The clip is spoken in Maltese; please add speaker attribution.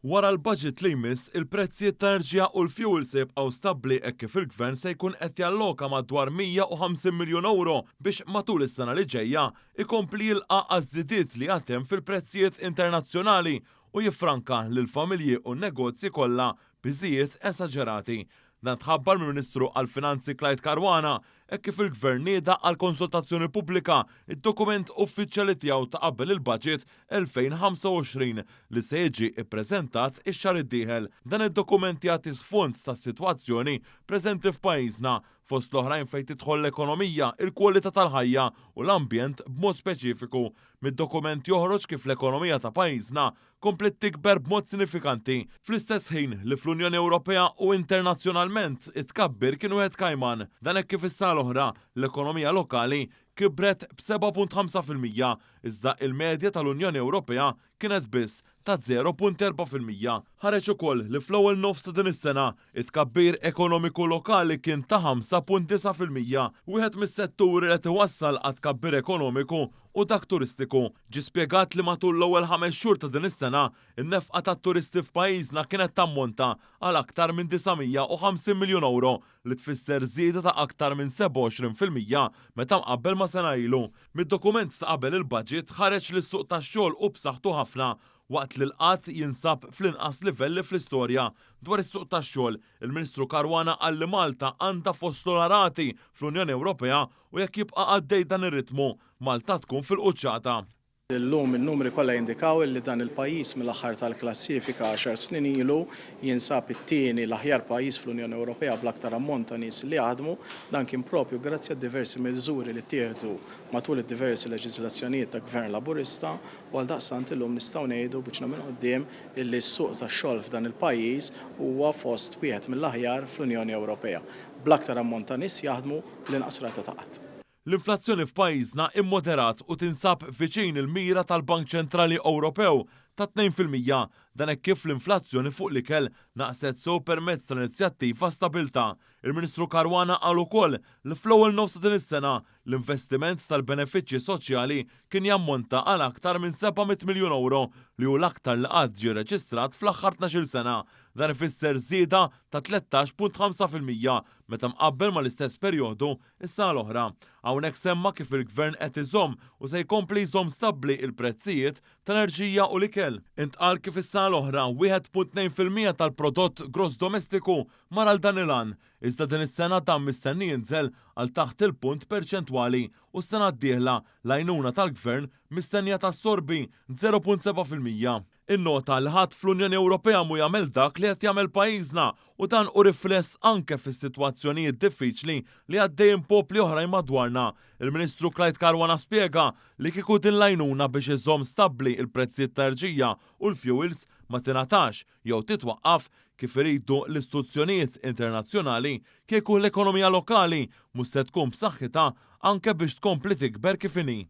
Speaker 1: Wara l-budget li jmiss, il-prezzijiet ta' enerġija u l-fuel se jibqgħu stabbli hekk kif il-Gvern se jkun qed jalloka madwar 150 miljun ewro biex matul is-sena li ġejja ikompli jilqa' għaż-żidiet li għad hemm fil-prezzijiet internazzjonali u jiffranka lill-familji u n-negozji kollha piżijiet esaġerati. Dan tħabbar mill-Ministru għall-Finanzi Clyde Caruana hekk kif il-Gvern nieda għal konsultazzjoni pubblika d-dokument uffiċjali tiegħu ta' qabel il-Budget 2025 li se jiġi ppreżentat ix-xahar id-dieħel. Dan id-dokument jagħti sfond tas-sitwazzjoni preżenti f'pajjiżna, fost l-oħrajn fejn tidħol l-ekonomija, il-kwalità tal-ħajja u l-ambjent b'mod speċifiku. Mid-dokument joħroġ kif l-ekonomija ta' pajjiżna kompliet tikber b'mod sinifikanti, fl-istess ħin li fl-Unjoni Ewropea u internazzjonalment it-tkabbir kien wieħed kajman. Dan hekk kif is-sena l-oħra l-ekonomija lokali kibret b'7.5%, iżda il-medja tal-Unjoni Ewropea kienet biss ta' 0.4%. Ħareġ ukoll li fl-ewwel nofs ta' din is-sena, it-tkabbir ekonomiku lokali kien ta' 5.9%. Wieħed mis-setturi li qed iwassal għat-tkabbir ekonomiku hu dak turistiku. Ġie spjegat li matul l-ewwel ħames xhur ta' din is-sena, in-nefqa tat-turisti f'pajjiżna kienet tammonta għal aktar minn 950 miljun ewro, li tfisser żieda ta' aktar minn 27% meta mqabbel ma' sena ilu. Mid-dokument ta' qabel il-budget ħareġ li s-suq tax-xogħol hu b'saħħtu ħafna waqt li l-qgħad jinsab fl-inqas livelli fl-istorja. Dwar is-suq tax-xogħol, il-Ministru Caruana qal li Malta għandha fost l-ogħla rati fl-Unjoni Ewropea u jekk jibqa' għaddej dan ir-ritmu, Malta tkun fil-quċċata.
Speaker 2: Illum in-numri kollha jindikaw li dan il-pajjiż mill-aħħar tal-klassifika għaxar snin ilu jinsab it-tieni l-aħjar pajjiż fl-Unjoni Ewropea bl-aktar ammont ta' nies li jaħdmu. Dan kien propju grazzi għad-diversi miżuri li ttieħdu matul id-diversi leġiżlazzjonijiet ta' Gvern Laburista u għaldaqstant illum nistgħu ngħidu b'wiċċna minn quddiem illi s-suq tax-xogħol f'dan il-pajjiż huwa fost wieħed mill-aħjar fl-Unjoni Ewropea bl-aktar ammont ta' nies jaħdmu bl-inqas rata ta' qgħad.
Speaker 1: L-inflazzjoni f'pajjiżna immoderat u tinsab viċin il-mira tal-Bank Ċentrali Ewropew ta' 2%. Dan hekk kif l-inflazzjoni fuq l-ikel naqset sew permezz tal-inizjattiva Stabilità. Il-Ministru Caruana qal ukoll li fl-ewwel nofs ta' din is-sena, l-investiment tal-benefiċċji soċjali kien jammonta għal aktar minn 700 miljun ewro li hu l-aktar li qatt ġie rreġistrat fl-aħħar tnax-il sena. Dan ifisser żieda ta' 13.5% meta mqabbel mal-istess perjodu Is-sena l-oħra. Hawnhekk semma kif il-Gvern qed iżomm u se jkompli jżomm stabbli il-prezzijiet tal-enerġija u l-ikel. Intqal kif is-sena l-oħra 1.2% tal-prodott gross domestiku mar għal dan il-għan, iżda din is-sena dan mistenni jinżel għal taħt il-punt perċentwali u s-sena d-dieħla l-għajnuna tal-Gvern mistennija tassorbi 0.7%. Innota li ħadd fl-Unjoni Ewropea mhu jagħmel dak li qed jagħmel pajjiżna u dan hu rifless anke fis-sitwazzjonijiet diffiċli li għaddejjin popli oħrajn madwarna. Il-Ministru Clyde Caruana spjega li kieku din l-għajnuna biex iżomm stabbli l-prezzijiet ta' erġija u l-fuels ma tingħatax jew titwaqqaf kif iridu l-istituzzjonijiet internazzjonali, kieku l-ekonomija lokali mhux se tkun b'saħħitha anke biex tkompli tikber kif inhi.